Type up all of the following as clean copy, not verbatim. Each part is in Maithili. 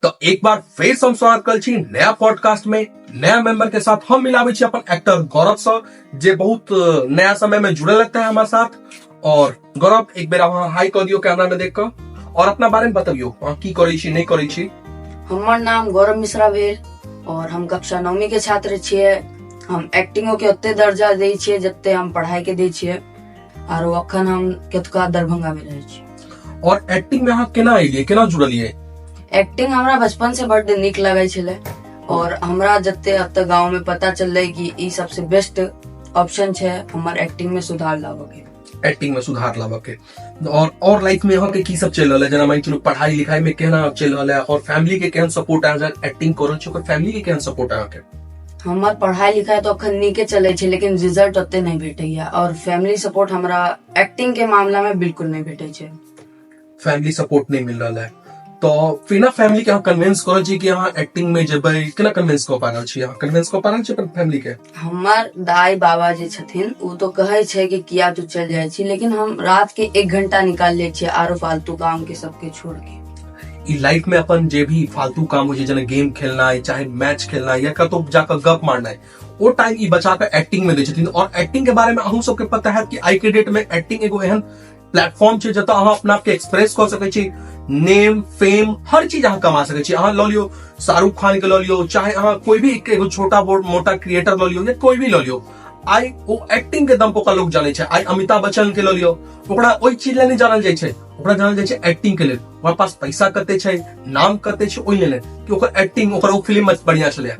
तो एक बार फेर से हम स्वागत कर छी नया पॉडकास्ट में नया मेंबर के साथ। हम मिलाबै छी अपन एक्टर गौरव से, जे बहुत नया समय में जुड़े लगता है हमारे साथ। और गौरव, एक बेर अहाँ हाई कऽ दियौ कैमरा में देख कऽ और अपना बारे में बतबियौ, अहाँ की करै छी, नहि करै छी। हमर नाम गौरव मिश्रा भेल और हम कक्षा 9वीं के छात्र छियै। हम एक्टिंगो के ओते दर्जा दै छियै जते हम पढ़ाई के दै छियै। आरो अखन हम केतुका दरभंगा में रहै छी। और एक्टिंग में अहाँ केना एलियै, केना जुड़लियै? एक्टिंग हमरा बचपन से बड्ड नीक लगै छलै और हमरा जते अब तक गाँव में पता चललै कि ई सबसे बेस्ट ऑप्शन छै हमर एक्टिंग में सुधार लाबऽ के। एक्टिंग में सुधार लाबऽ के। और लाइफ में अहाँ के की सब चलि रहल है? जेना मानि चलू पढ़ाई लिखाई में केना चलि रहल है और फैमिली के केहन सपोर्ट है? अहाँ एक्टिंग कऽ रहल छी, ओकर फैमिली के केहन सपोर्ट है अहाँके? हमर पढ़ाई लिखाई तो अखन नीके चलै छै, लेकिन रिजल्ट ओते नहि भेटैया और फैमिली सपोर्ट हमरा एक्टिंग के मामला में बिल्कुल नहि भेटै छै। फैमिली सपोर्ट नहीं मिल रहा है, तो फिर फैमिली के अहाँ कन्विंस करै छी कि अहाँ एक्टिंग में जेबै? केना कन्विंस कऽ पा रहल छी? अहाँ कन्विंस कऽ पा रहल छी अपन फैमिली के? हमर दाई बाबा जे छथिन ओ तो कहै छै कि किया तू चल जाइ छी, लेकिन हम रात के 1 घंटा निकाल लै छियै आरो फालतू काम के सबके छोड़ के। ई लाइफ में अपन जे भी फालतू काम होइ छै, जेना गेम खेलनाइ, चाहे मैच खेलनाइ या कतौ जाकऽ गप मारनाइ, ओ टाइम ई बचा कऽ एक्टिंग में दै छथिन। और एक्टिंग के बारे में अहूँ सबके पता है कि आई के डेट में एक्टिंग एगो एहन प्लेटफॉर्म छै जतऽ अहाँ अपना आपके एक्सप्रेस कऽ सकै छी, नेम फेम हर चीज अहाँ कमा सकै छी। अहाँ लऽ लियौ शाहरुख खान के लऽ लियौ, चाहे अहाँ कोई भी एगो छोटा मोटा क्रिएटर लऽ लियौ या कोई भी लऽ लियौ, आइ ओ एक्टिंग के दम पर ओकरा लोग जानै छै। आइ अमिताभ बच्चन के लऽ लियौ, ओकरा ओहि चीज लए नहि जानल जाइ छै, ओकरा जानल जाइ छै एक्टिंग के लेल। ओकरा पास पैसा कते छै, नाम कते छै, ओहि लेल कि ओकर एक्टिंग, ओकर ओ फिल्म बढ़िया छलै।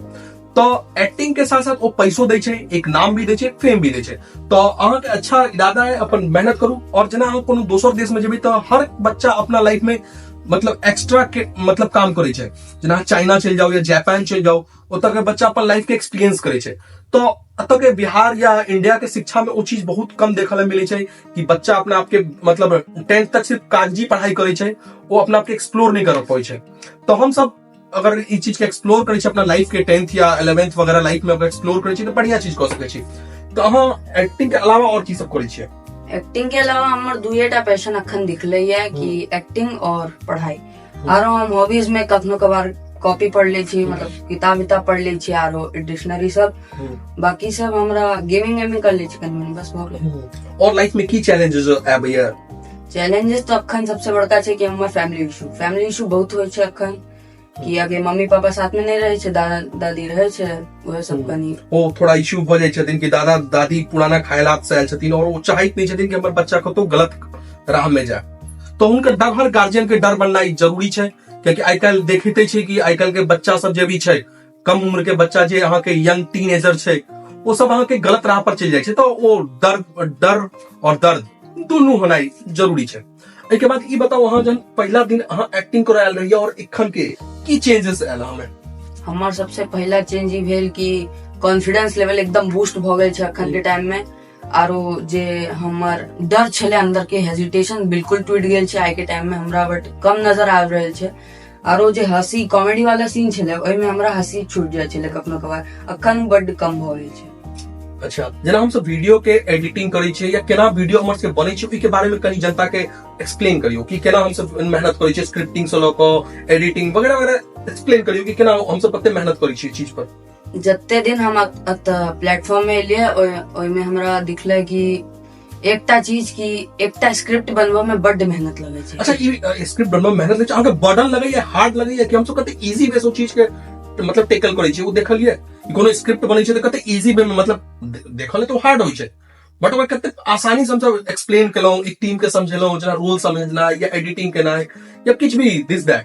तो एक्टिंग के साथ साथ ओ पैसो दै छै, एक नाम भी दै छै, फेम भी दै छै। तो अहाँके अच्छा इरादा है, अपन मेहनत करू। और जेना अहाँ कोनो दोसर देश में जेबै तऽ हर बच्चा अपना लाइफ में मतलब एक्स्ट्रा के मतलब काम करै छै। जेना अहाँ चाइना चलि जाउ या जापान चलि जाउ, ओतऽ के बच्चा अपन लाइफ के एक्सपीरियंस करै छै। तो एतऽ के बिहार या इंडिया के शिक्षा में ओ चीज बहुत कम देखऽ लए मिलै छै कि बच्चा अपना आपके मतलब 10th तक सिर्फ कागजी पढ़ाई करै छै, ओ अपना आपके एक्सप्लोर नहि करऽ पबै छै। तो हम सब अगर ई चीज के एक्सप्लोर करै छी अपना लाइफ के 10th या 11th वगैरह लाइफ में अगर एक्सप्लोर करै छी तऽ बढ़िया चीज कऽ सकै छी। तऽ अहाँ एक्टिंग के अलावा और की सब करै छियै? एक्टिंग के अलावा हमर दुएटा पैशन अखन दिखलै है कि एक्टिंग और पढ़ाई। आरो हम हॉबीज में कखनो कभार कॉपी पढ़ लै छी, मतलब किताब विताब पढ़ लै छी आरो डिक्शनरी सब। बाकी सब हमरा गेमिंग वेमिंग कर लै छी कनी मनी, बस भऽ गेलै। और लाइफ में की चैलेंजेस आबैया? चैलेंजेस तो अखन सबसे बड़का छै कि हमर फैमिली इशू। फैमिली इशू बहुत होइ छै अखन, कियाकि मम्मी पापा साथ में नहि रहै छै, दादा दादी रहै छै, उहे सब कनी ओ थोड़ा इश्यू भऽ जाइ छथिन कि दादा दादी पुराना ख्यालात से आयल छथिन और ओ चाहैत नहि छथिन कि हमर बच्चा कतौ गलत राह में जाय। तो हुनकर डर, हर गार्जियन के डर बननाइ जरूरी छै, कियाकि आइ काल्हि देखिते छै कि आइ काल्हि के बच्चा सब जे भी छै, कम उम्र के बच्चा जे अहाँके यंग टीनेजर छै, ओ सब अहाँके गलत राह पर चलि जाइ छै। तऽ ओ डर, डर और दर्द दुनू होनाइ जरूरी छै। एहिके बाद ई बताउ, अहाँ जहन पहिला दिन अहाँ एक्टिंग करऽ आयल रहियै और एखन के की चेंजेस आयल अहाँमे? हमर सबसे पहिला चेंज ई भेल कि कॉन्फिडेंस लेवल एकदम बूस्ट भऽ गेल छै अखन के टाइम में। आरो जे हमर डर छलै अंदर के हेजिटेशन बिल्कुल टूटि गेल छै आइ के टाइम में, हमरा बट कम नजर आबि रहल छै। आरो जे हंसी कॉमेडी वाला सीन छलै ओहिमे हमरा हंसी छूट जाइ छलै कखनो कभार, अखन बड कम भऽ गेल छै। अच्छा, जेना हमसब वीडियो के एडिटिंग करै छियै या केना वीडियो हमर सबके बनै छै, ओहिके बारे में कनी जनता के एक्सप्लेन करियौ कि केना हमसब मेहनत करै छियै, स्क्रिप्टिंग से लऽ कऽ एडिटिंग वगैरह वगैरह एक्सप्लेन करियौ कि केना हमसब कते मेहनत करै छियै चीज पर। जते दिन हम एतऽ प्लेटफॉर्म में एलियै ओहिमे हमरा दिखलै कि एकटा चीज की एकटा स्क्रिप्ट बनबऽ में बड्ड मेहनत लगै छै। अच्छा, ई स्क्रिप्ट बनबऽ में मेहनत लगै छै, अहाँके बर्डन लगैया, हार्ड लगैया कि हमसब कते इजी वे से ओ चीज के मतलब टेकल करै छियै, ओ देखलियै कि कोनो स्क्रिप्ट बनै छै तऽ कते इजी वे में मतलब देखल तऽ हार्ड होइ छै, बट ओकरा कते आसानी से हमसब एक्सप्लेन केलहुँ, एक टीम के समझेलहुँ, जेना रोल समझनाइ या एडिटिंग केनाइ या किछु भी दिस that,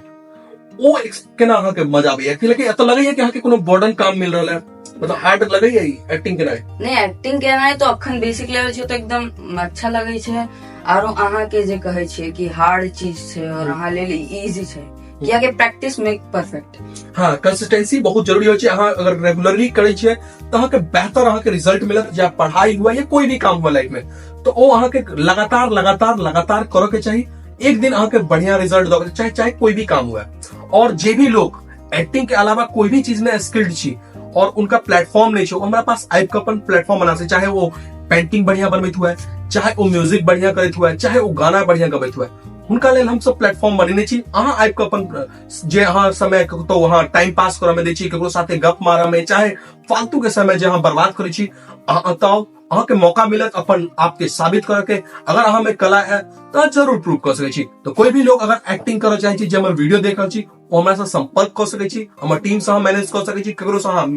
ओ केना अहाँके मजा आबैया? कि लेकिन एतऽ लगैया कि अहाँके कोनो बर्डन काम मिल रहल है, मतलब हार्ड लगैया ई एक्टिंग केनाइ? नहि, एक्टिंग केनाइ तो अखन बेसिक लेवल छै तऽ एकदम अच्छा लगै छै। आरो अहाँके जे कहै छियै कि हार्ड चीज छै और अहाँ लेल इजी छै, कियाकि प्रैक्टिस मेक परफेक्ट। हाँ, कंसिस्टेंसी बहुत जरूरी होइ छै। अहाँ अगर रेगुलरली करै छियै तऽ अहाँके बेहतर अहाँके रिजल्ट मिलत, या पढ़ाई हुआ या कोई भी काम हुआ लाइफ में, तो ओ अहाँके लगातार लगातार लगातार करऽ के चाही, एक दिन अहाँके बढ़िया रिजल्ट दऽ, चाहे चाहे कोई भी काम हुआ। और जे भी लोग एक्टिंग के अलावा कोई भी चीज में स्किल्ड छी और उनका प्लेटफॉर्म नहीं छै, हमरा पास आबि कऽ अपन प्लेटफॉर्म बना सकै, चाहे वो पेंटिंग बढ़िया बनबैत हुए, चाहे वो म्यूजिक बढ़िया करैत हुए, चाहे वो गाना बढ़िया गबैत हुए, हुनका लेल हम सब प्लेटफॉर्म बनेने छी। अहाँ आबि कऽ अपन जे अहाँ समय कतौ अहाँ टाइम पास करऽ मे दै छी, ककरो साथे गप मारऽ मे, चाहे फालतू के समय जे अहाँ बर्बाद करै छी, अहाँ एतऽ आउ, अहाँके मौका मिलत अपन आपके साबित करऽ के। अगर अहाँ में कला है तऽ अहाँ जरूर प्रूव कऽ सकै छी। तऽ कोई भी लोग अगर एक्टिंग करऽ चाहै छी, जे हमर वीडियो देख रहल छी, ओ हमरा से संपर्क कऽ सकै छी, हमर टीम से अहाँ मैनेज कऽ सकै छी, ककरो से अहाँ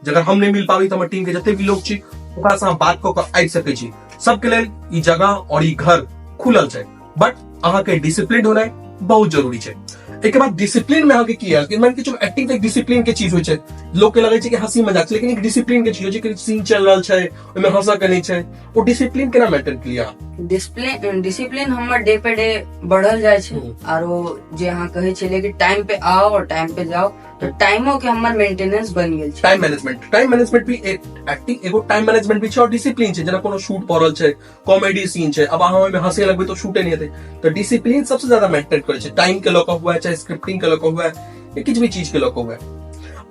जकर हम नहीं मिल पाबी तऽ हमर टीम के जते भी लोग छी ओकरा से अहाँ बात कऽ कऽ आबि सकै छी। सबके लेल ई जगह और ई घर खुलल छै, बट अहाँके डिसिप्लिन होनाइ बहुत जरूरी छै। एहिके बाद डिसिप्लिन में अहाँके की आयल? मान के चलू एक्टिंग तऽ एक डिसिप्लिन के चीज होइ छै। लोग के लगै छै कि हंसी मजाक छै, लेकिन एक डिसिप्लिन के चीज होइ छै कि सीन चल रहल छै ओहिमे हंसऽ के नहि छै। ओ डिसिप्लिन केना मेंटेन केलियै अहाँ? डिसिप्लिन डिसिप्लिन हमर डे पे डे बढ़ल जाइ छै। आरो जे अहाँ कहै छलियै कि टाइम पे आओ और टाइम पे जाओ, तऽ टाइमो के हमर मेंटेनेंस बनि गेल छै। टाइम मैनेजमेंट, टाइम मैनेजमेंट भी एक एक्टिंग एगो टाइम मैनेजमेंट भी छै और डिसिप्लिन छै। जेना कोनो शूट पड़ल छै, कॉमेडी सीन छै, अब अहाँ ओहिमे हंसे लगबै तऽ शूटे नहि हेतै। तऽ डिसिप्लिन सबसे ज्यादा मेंटेन करै छै, टाइम के लऽ कऽ हुए, चाहे स्क्रिप्टिंग के लऽ कऽ हुए, या किछु भी चीज के लऽ कऽ हुए।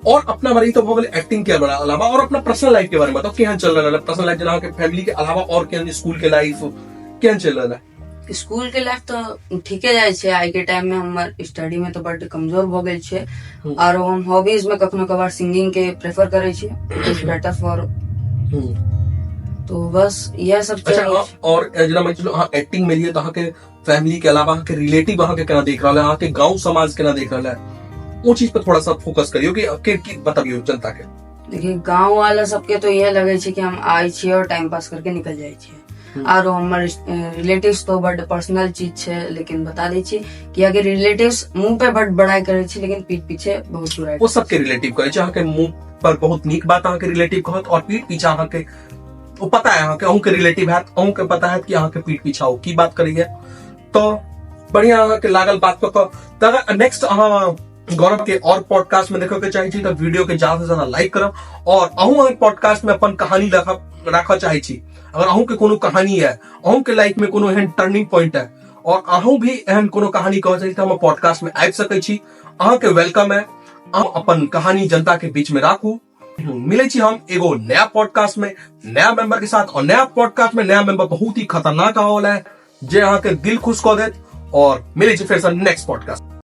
और अपना बारे तो भऽ गेलै एक्टिंग के अलावा, और अपना पर्सनल लाइफ के बारे में बताउ, केहन चल रहल है पर्सनल लाइफ? जेना अहाँके फैमिली के अलावा और केहन स्कूल के लाइफ केहन चलि रहल है? स्कूल के लाइफ तऽ ठीके जाइ छै। आइ के टाइम में हमर स्टडी में तऽ बड्ड कमजोर भऽ गेल छै। आरो हम हॉबीज में कखनो कभार सिंगिंग के प्रेफर करै छी, it is better for, तो बस इएह सब अच्छा चल रहल छै। और जेना मान चलू अहाँ एक्टिंग में रहियै तऽ अहाँके फैमिली के अलावा अहाँके रिलेटिव अहाँके केना देख रहल है, अहाँके गांव समाज केना देख रहल है, ओ चीज पर थोड़ा सा फोकस करियौ कि के की बतबियौ जनता के। देखिए, गांव वाला सबके तो इएह लगै छै कि हम आय छियै और टाइम पास करके निकल जाइ छियै। आरो हमर रिलेटिव्स तो बड पर्सनल चीज छै, लेकिन बता दै छी कि अगर रिलेटिव्स मुंह पे बड बड़ाई करै छै, लेकिन पीठ पीछे बहुत बुराई। ओ सबके रिलेटिव करै छै। अहाँके मुंह पर बहुत नीक बात अहाँके रिलेटिव कहत और पीठ पीछा अहाँके ओ पता है, अहाँके अहूँके रिलेटिव हैत, अहूँके पता हैत कि अहाँके पीठ पीछा ओ की बात करैया। तऽ बढ़िया अहाँके लागल बात कऽ कऽ। तऽ अगर नेक्स्ट अहाँ गौरव के और पॉडकास्ट में देखऽ के चाहै छी तऽ वीडियो के ज्यादा से ज्यादा लाइक करब। और अहूँ अगर पॉडकास्ट में अपन कहानी राखऽ चाहै छी, अगर अहूँ के कोनो कहानी है, अहूँ के लाइफ में कोनो एहन टर्निंग पॉइंट है और अहूँ भी एहन कोनो कहानी कहऽ चाहै छी, तऽ हमर पॉडकास्ट में आबि सकै छी। अहाँके welcome है, अहाँ अपन कहानी जनता के बीच में राखू। मिलै छी हम एगो नया पॉडकास्ट में नया मेंबर के साथ, और नया पॉडकास्ट में नया मेंबर बहुत ही खतरनाक आने वाला है जे अहाँके दिल खुश कऽ देत। और मिलै छी फेर से नेक्स्ट पॉडकास्ट।